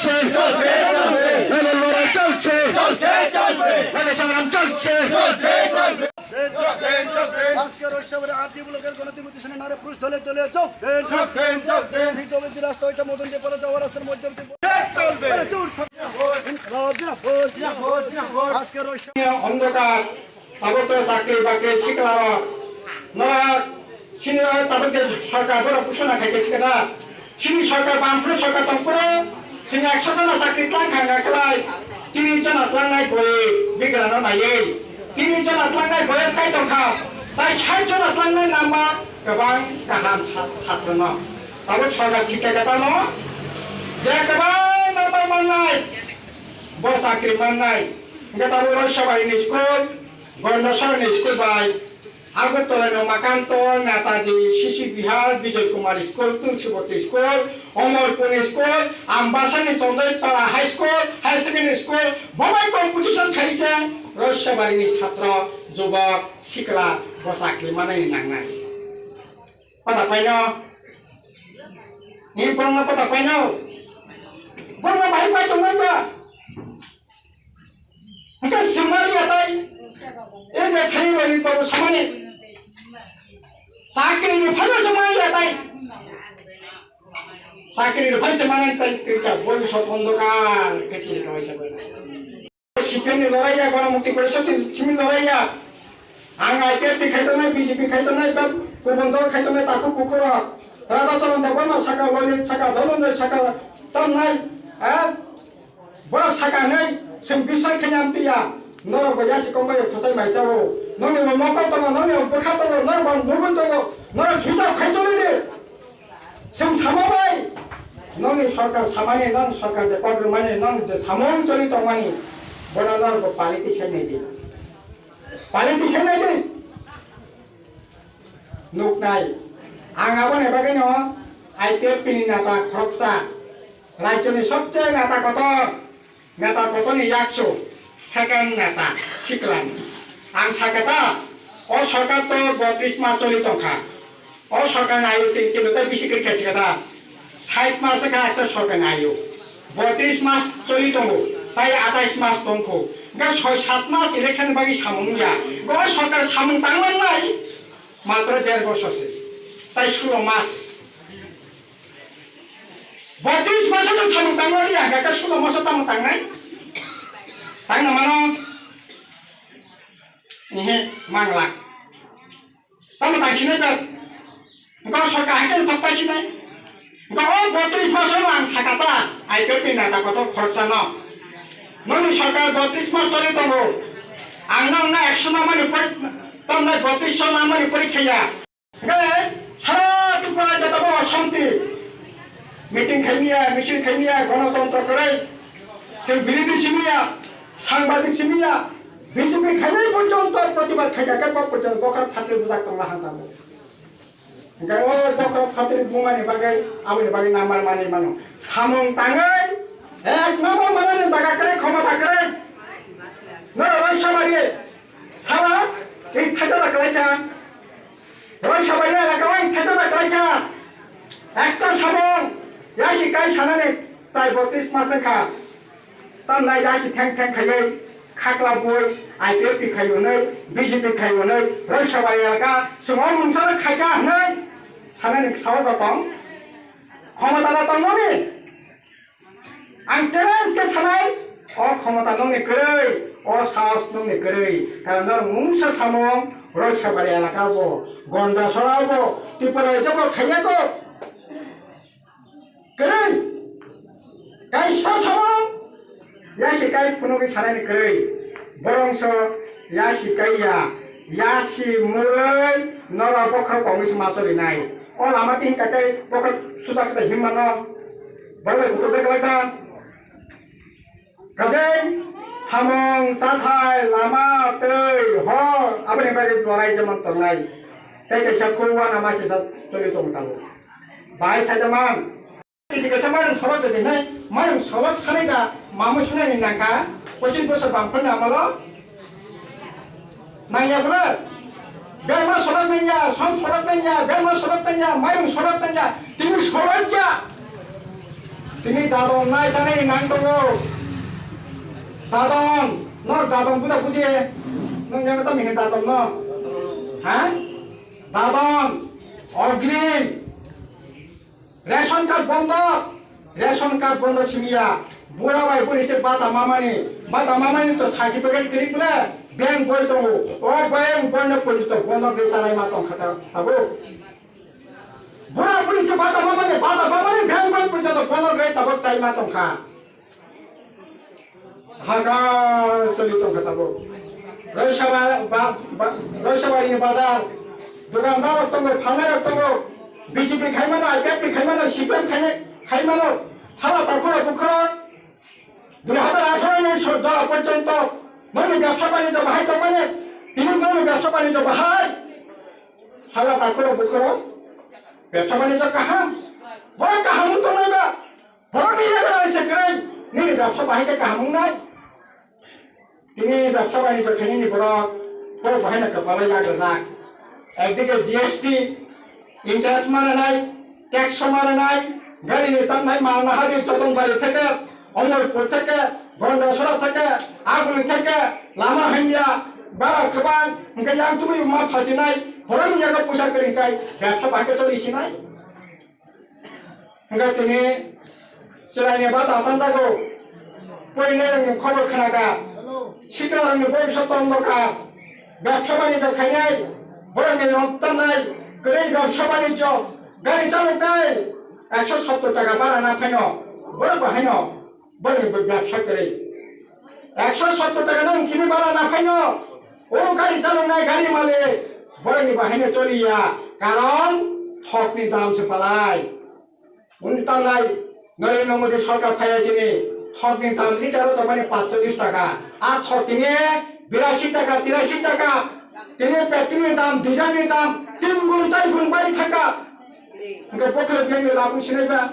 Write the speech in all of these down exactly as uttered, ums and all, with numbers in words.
চলছে, চলবে। নাহলে লড়াই চলছে। চলছে, চলবে। নাহলে সংগ্রাম চলছে। চলছে, চলবে। আজকে রৈশাবাড়ী আরডি ব্লকের গণতন্ত্র মিশনের নারে পুরুষ দলে দলে যোগ দিন। যোগ দিন, যোগ দিন। এই দলে যে রাস্তা, ওইটা মদন যে পরে যাওয়ার রাস্তার মধ্যে হচ্ছে চলবে। আরে জোর সব। ইনকলাব জিন্দাবাদ। জিন্দাবাদ, জিন্দাবাদ। আজকে রৈশাবাড়ী অন্ধকার, তারপর তো চাকরি বাকরি শিখলাম। নরা Chini o tabuk je sarkar borok kusuna khai khe sikha da. Chini sarkar bamphru sarkar tongphuru chini ekso jona chakri tlang kha wngkha khlai. Tini jona tlangnai bwrwi bigrano naiwi. Tini jona tlangnai boyes kai tongkha. Tai sait jona tlangnai nangma kwbang kaham sa-, satrono. Tabuk sarkar thik khe tamo je kwbang number mannai, bo chakri mannai. Hwnkhe tabuk Roisabari ni school, Gondasara ni school bai Agartala ni Umakanto, Netaji, C C Bihar, Bijoy Kumar School, Tulsibati School, Omorpur ni School, Ambasa ni Chondoipara High School, Higher Secondary School, bo bai competition khai se Roisabari ni satro, jubok, sikla, bo chakri manai ni nangnai. Pada paino, ni borokno pada paino, borokno bahai pai tongnai ba? Hwnkhe swmaliya tai, e de thani lagi babu samani. Chakri ni phano swmaliya tai. Chakri ni phano swmani tai, kirka boni sot ondokar, kecil kawai sabai. C P M ni loraiya, Ganamukti Porishad ni simi loraiya. Ang I P F T khai tongnai, B J P khai tongnai, ba kubun dol khai tongnai, takhuk bukhurok. Radha Charan Debbarma saka, Lolil saka, Dhananjay saka, tamnai, eh? Borok saka hinwi chwng biswai khaina amtwi ya, norok bo yasi kongbai khosai mai chao. Nokni bo mokol tongo, nokni bo bwkha tongo, norok bo nugwi tongo, norok hisab khai choli di. Chwng sama bai, nokni sorkar samani, nong sorkar je kok rwmani, nong je samung choli tongmani, bono norok bo pali tisai nai di. Pali tisai nai di. Nuknai. Ang aboni bagwino I P F T ni neta khoroksa, rajyoni sobcheye neta kotor, neta kotorni yaksu, second neta siklani. Ang sakha ta, o sorkar to botris mas choli tongkha. O sorkar ni ayu tin kilo tei bisi kwrwi khe sikha ta. Sait mas wngkha ekta sorkar ni ayu. Botris mas choli tongo, tai atais mas tongkho. Hwnkhe soi sat mas election ni bagwi samung wngya. Go sorkar samung tangmannai matro der bosor se. Tai sulo mas. Botris mas o samung tangmani ya, hwnkhe sulo mas o tamo tangnai? Tangna mano? Ihe, mangla. Tamo tang sinai ba? Engkau sorkar hai khe thok pai sinai. Engkau o botris mas o ang sakha ta, I P F T ni neta kotor khoroksa no. Nokni sorkar botris mas choli tongo. Ang nokno ekso nangmani pori, tamnai botris so nangmani pori khaiya. Hwnkhe sara Tripura jata bo shanti. Meeting khaimiya, misil khaimiya, gonotontro kwrwi. Chwng birodhi simiya, sangbadik simiya, B J P khainai porjonto protibad khaikha khe bo porjonto bokhorok phatri bujak tongla hang tongo. Hwnkhe o bokhorok phatri bumani bagwi aboni bagwi number manwi mano. Samung tangwi ek number manani jaga kwrwi khomota kwrwi. Norok Roisabari sara ik thaisa da kwlaikha. Roisabari elaka o ik thaisa da kwlaikha. Ekta samung yasi kai sanani prai botris mas wngkha. Tamnai yasi theng theng khaiwi khakla bui I P F T khai hwnwi B J P khai hwnwi Roisabari elaka chwng o mungsa no khaikha hwnwi sanani sao da tong. Khomota da tong noni? Ang challenge khe sanai, o khomota nokni kwrwi, o sahos nokni kwrwi. Karon norok mungsa samung Roisabari elaka bo, Gondasora bo, Tripura rajyo bo khaiya kok. Kwrwi. Kaisa samung yasi kai phunugwi sanaini kwrwi. Borongso yasi kaiya, yasi murwi norok bokhorok kongwi se ma cholinai. O lama tin katai bokhorok suja katai himmano. Borok bai kuchuk jak lai ta. Kajai samung, chathai, lama, twi, hor, aboni bagwi lorai jemon tongnai. Tei kaisa khulwana masisa choli tong tabuk. Bai saida man. Kiti kaisa marung solok de nai, marung solok sanai da, mamu sanai ni nangkha, pochis bosor bangphani amalo. Nangya bwle? Berma sorok nangya, som sorok nangya, berma sorok nangya, mayung sorok nangya, tini sorok ya. Tini dadon nai chanai nang tongo. Dadon, no dadon buda buje. Nung yang tami he dadon no. Ha? Dadon, ogrim. Ration card bondo. Ration card bondo simiya. Bura bai buri se bata mamani. Bata mamani to certificate kiri bole. Bank boi tongo. O bank boi no pun to bondo de tarai ma tong khata. Abo. Bura buri se bata mamani, bata mamani, bank boi pun to bondo de tabok chai ma tong kha. Hakar choli tongkha tabuk. Roisaba ba, ba, Roisabari ni bazar. Dukandar rok tongo, phalnai rok tongo. B J P khaimano, I P F T khaimano, C P M khai, khaimano. Sala takhura bukhura. Dui hazar atharo ni so-, jora porjonto. Noni byabsa banijyo bahai tongmani. Tini noni byabsa banijyo bahai. Sala takhura bukhura. Byabsa banijyo kaham. Boro kaham wng tongnai ba. Borokni yagra se kwrwi, nini byabsa bahai khe kaham wngnai. Tini byabsa bai ni jokhaini ni borok, borok bahai no kwpalo yagra jak. Ekdike G S T, interest ma rwnai, tax ma rwnai, gari ni tamnai mal nahari Jotonbari theke, Omorpur theke, Gondasora theke, Aguli theke, lama hamya, bara kwbang, hwnkhe yang tubui ma phalchinai, borokni yago puisa kwrwi kai, byabsa bahai khe choli sinai. Hingke tini chwraini bata tanjago. Porinai rokni khobor khnaka. Sikla rokni boyso tongboka. Byabsa banijyo khainai. Borokni nok tannai. Kwrwi byabsa banijyo. Gari chaloknai. Ekso sottor taka bara na phaino. Borok bahaino. Borokni bo byabsa kwrwi. Ekso sottor taka nang thini bara na phaino. O gari chaloknai gari malik. Borokni bahaino choliya. Karon thokni dam se palai. Wng tangnai Narendra Modi sorkar phaiya sini thokni dam liter o tongmani paanchchollish taka. A thok tini birasi taka, tirasi taka. Tini petrol ni dam, diesel ni dam tin gun, char gun bari thaka. Hingke bokhorok biyang ni labung sinai ba.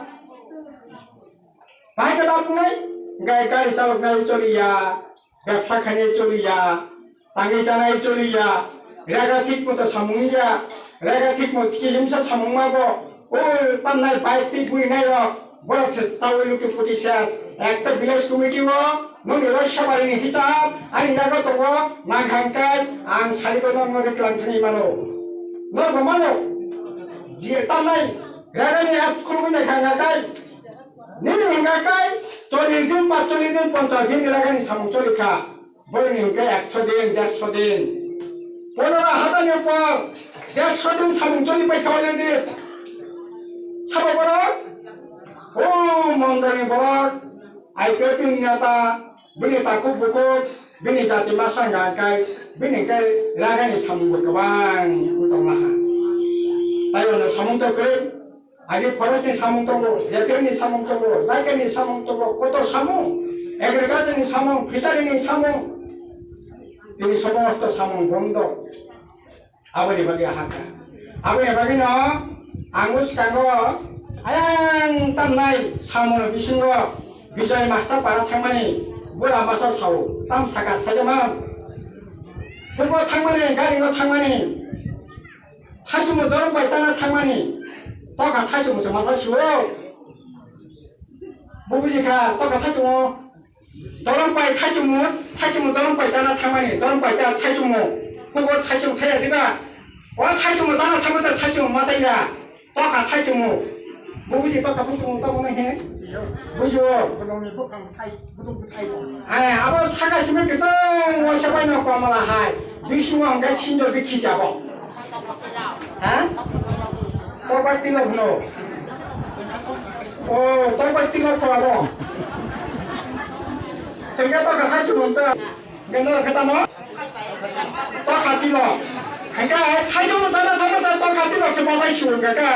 Bahai khe labung nai, hingke gari chalok nai choliya. Bebsa khainai choliya, tangwi chanai choliya, rega thik moto samung ya, rega thik moto kisimsa samung ma bo, o pannai bike twi bui nai rok, borok se tawi lutu puti ses, ekta village committee o, noni roi sabari ni hisab, ani yago tongo, nang khang kai, ang sari ko nang nori klang thani mano. Nor bo mano, ji tannai, rega ni as khulugwi nai khang kai, nini hingka kai, chollish din, paanchchollish din, ponchash din rega ni samung choli kha. Borokni hwnkhe ekso din, dersho din. Pondro hajar ni upor dersho din samung choli paikha already. Sabo borok? O mondolni borok, I P F T ni neta, bini takhuk bukhuk, bini jati masa hwnkha hwnkhe, bini hwnkhe ragani samung bo kwbang wng tonglaha. Tai ono samung to kwrwi. Agi forest ni samung tongo, J P M ni samung tongo, J K ni samung tongo, kotor samung, agriculture ni samung, fishery ni samung, tini somosto samung bondo. Aboni bagwi ahakha. Aboni bagwi no ang bwskango ayang tamnai samung bisingo Bijoy Master para thangmani bura masa sao tam saka sajaman. Hugo thangmani, gari no thangmani. Thaichungmo dorong bai chana thangmani, tokha thaichungmo se masa sio. Bo buji kha, tokha thaichungmo dorong bai thaichungmo, thaichungmo dorong bai chana thangmani, dorong bai cha thaichungmo. Hugo thaichung thaya diba? O thaichungmo chana thangma se thaichungmo masa ya. Tokha thaichungmo. Bo buji tokha thaichungmo tamo nang he? Bujio. Ai, abo saka simi kisang waisa bai no komala hai. Bisingo hingke sinjo bikhi jabo. Ha? Tokbar tilo hwno. O, tokbar tilo ko abo. Sengke tokha thaichungmo ta. Hingke norok khe tamo? Tokha tilo. Hingke thaichungmo chana thangma sa tokha tilo se machai sio hingka khe.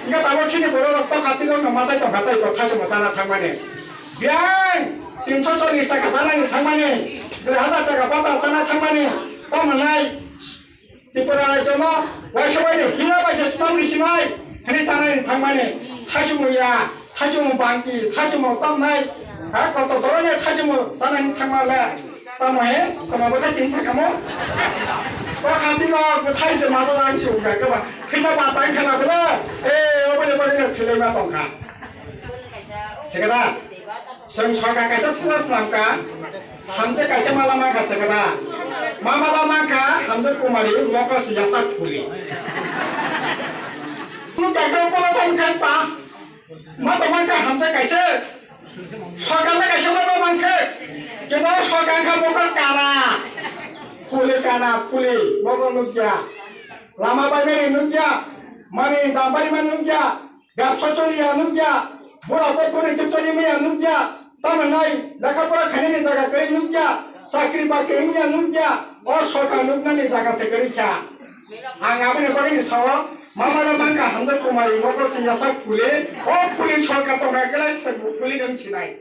Hingke tabok chini borok rok tokha tilo no machai tongkha tei bo thaichungmo chana thangmani. Biyang tinso chollish taka chanani thangmani. Dui hazar taka bata chana thangmani. Tamo nai. Tripura rajyono waisa bai de hira bai se stam ri sinai, hini chanai thangmani, thaichungmo ya, thaichungmo bangki, thaichungmo tamnai, ha, koto dorone thaichungmo chanai thangma le, tamo he, tamo bo thai chin sakamo. Bo khanti no bo thai se masa lang si ungka ke ba, thina ba tang khana bole, e, obole bole thile ma tongkha. Sekada, chwng sorkar kaisa sila swnamkha, hamjwk kaisa mala mankha sekada. Ma mala mankha, hamjwk kumari, mokol se yasak phuli. Nung jakra pala tang khai pa, ma to mankha hamjwk kaisa. Sorkar le kaisa ma to mankhe, kintu sorkar kha mokol kana. Phuli kana, phuli, mokol nukya. Lama bai mani nukya, mani dambari man nukya. Gap sochori ya nukya, bura kok kore chukchori maya nukya, tamo nai lekha pora khainani jaga kwrwi nukya, chakri bakri wngya nukya, o sorkar nuknani jaga se kwrwi kha. Ang aboni bagwi sao, mamano mankha hamjak kumari mokol se yasak phuli, o phuli sorkar tongna kwlai se phuli nung sinai.